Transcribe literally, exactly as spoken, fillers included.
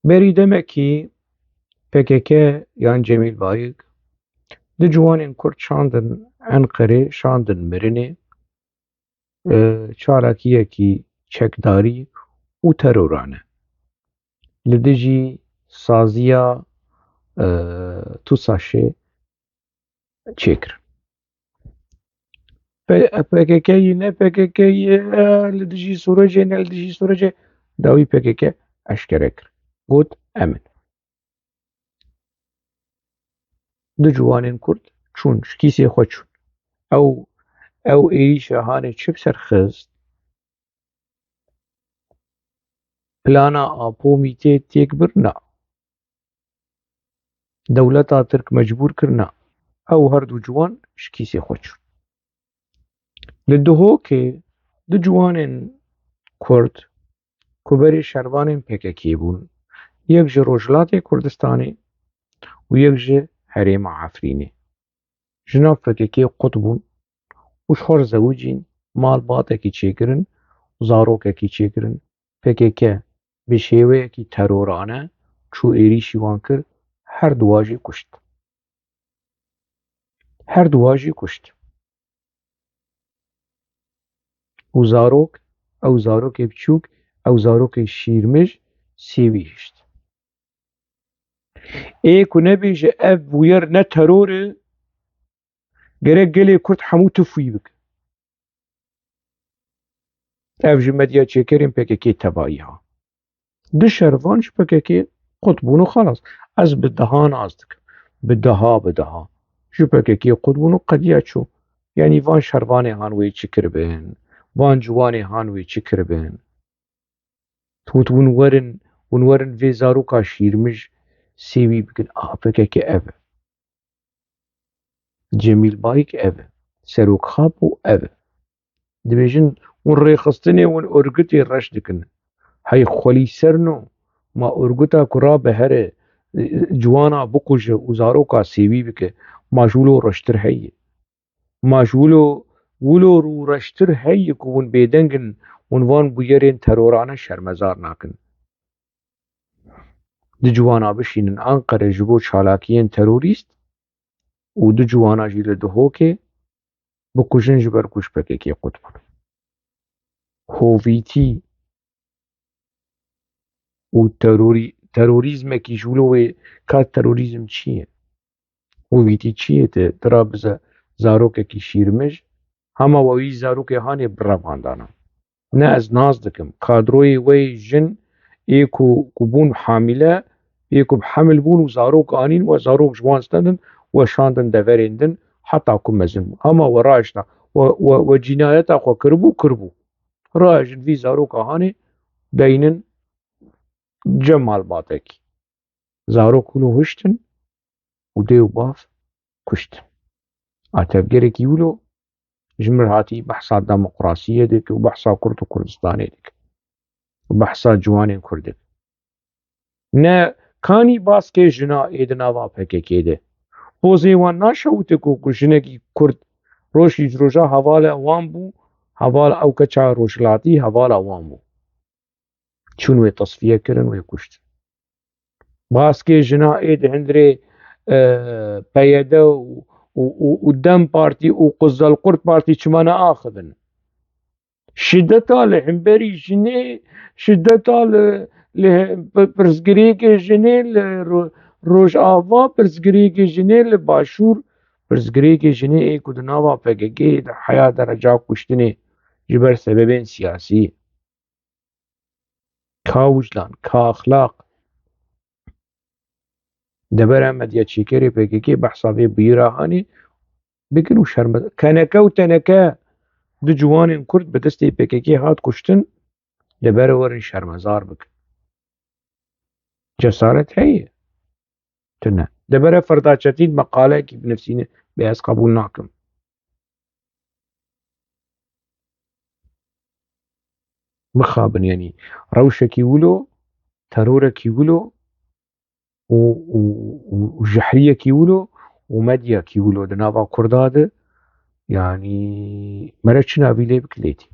Berî demekî P K K yan Cemîl Bayik du ciwanên Kurd şandin Enqerê, şandin mirinê, e, çalakiyekî çekdarî û terorane li dijî saziya, e, TUSAŞê çêkirin. P-, PKK yî, ne PKK yî, e, li dijî Sûrecê, ne li dijî Sûrecê, dawî P K K eşkere kir. Got, em in. Du ciwanên Kurd çûn, ji kîsê xwe çûn. Ew, ew êrîşa hanê çi bi ser xist? Plana Apo Mîtê têk bir? Na. Dewleta Tirk mecbûr kir? Na. Ew her du ciwan ji kîsê xwe çûn. Li Duhokê du ciwanên Kurd ku berê şervanên P K K bûn, yek ji Rojhilatê Kurdistanê û yek ji herêma Efrînê, ji nav P K K qut bûn û ji xwe re zewicîn, malbatekî çêkirin û zarokekî çêkirin. P K K bi şêweyekî terorane çû êrîşî wan kir, her duwa jî kuşt. Her duwa jî kuşt. Û zarok, ew zarokê biçûk, ew zarokê şîrmij sêwî hişt. Ê ku nebêje ev bûyer ne teror e, gerek gelê Kurd hemû tifûyî bike. Ev ji medya çêkerên P K K tevayî ha. Du şervan ji P K K qut bûn û xelas. Ez bi dehan nas dikim. Bi deha, bi deha. Ji P K K qut bûn û qediya çû. Yanî van şervanê han wê çi kiribin? Van ciwanê han wê çi kiribin? Got, hûn werin, hûn werin vê zaroka şîrmij sêwî bikin. A, P K K ev e. Cemîl Bayik ev e. Serok Xapo ev e. Dibêjin, hûn rêxistinê, hûn örgütê reş dikin. Hey xwelî serno, ma örgüta ku rabe here, ciwana bikuje û zaroka sêwî bike, ma ji wilo reştir heye? Ma ji wilo, wilo rûreştir heye ku hûn bêdeng in, hûn van bûyerên terorane şermezar nakin? Du ciwana bişînin Anqere ji bo çalakiyên terorîst û du ciwana jî li Duhokê bikujin, ji ber ku ji P K K qut bûn. Hovîtî û terorî-, terorîzmekî ji wilo wê, ka terorîzm çi ye? Hovîtî çi ye? Te, te ra bize zarokekî şîrmij, hema we wî zarokê hanê bi revandana. Ne, ez nas dikim. Kadroyê we yê jin ê ku, ku bûn hamîle, ê ku bi hemil bûn û zarok anîn, we zarok ji wan stendin, we şandin deverên din, heta ku mezin bûn. Hema we raişta, we, we, we cînayeta xwe kiribû, kiribû. Raijin vî zaroka hanê deynin cem malbatekî. Zarok wilo hiştin û dê û bav kuştin. A tevgerekî wilo ji mir hatî behsa demokrasiyê dike û behsa Kurd û Kurdistanê dike û behsa ciwanên Kurd dike. Ne kanî baskê jina ê di nava P K K de. Pozê wan naşewite ku, ku jinekî Kurd rojî ji roja hevala wan bû, heval ew keça rojhilatî hevala wan bû. Çûn wê tesfiye kirin, wê kuştin. Baskê jina ê di hundirê, e, P Y D û, û, û, û DEM Partî û Quzzel Qurt Partî çima neaxivin? Şideta li hemberî jinê, şideta li, li he-, pi-, pirsgirêkê jinê li ro-, Rojava, pirsgirêkê jinê li Başûr, pirsgirêkê jinê ê ku di nava P K K de heya dereca kuştinê ji ber sebebên siyasî. Ka wijdan, ka exlaq. Debera medya çêkerê P K K behsa vê bûyera hanê bikin û şerme-, keneke û teneke du ciwanên Kurd bi destê P K K hat kuştin, li ber werin şermezar bikin. Cesaret heye? Tune. Debere Ferda Çetîn meqaleyekî binivîsîne, bê ez qebûl nakim. Mixabin, yanî rewşekî wilo, terorekî wilo û, û, û, û jehriyekî wilo û medyakî wilo di nava Kurda de, yanî mere çi navî lê bikilêtî.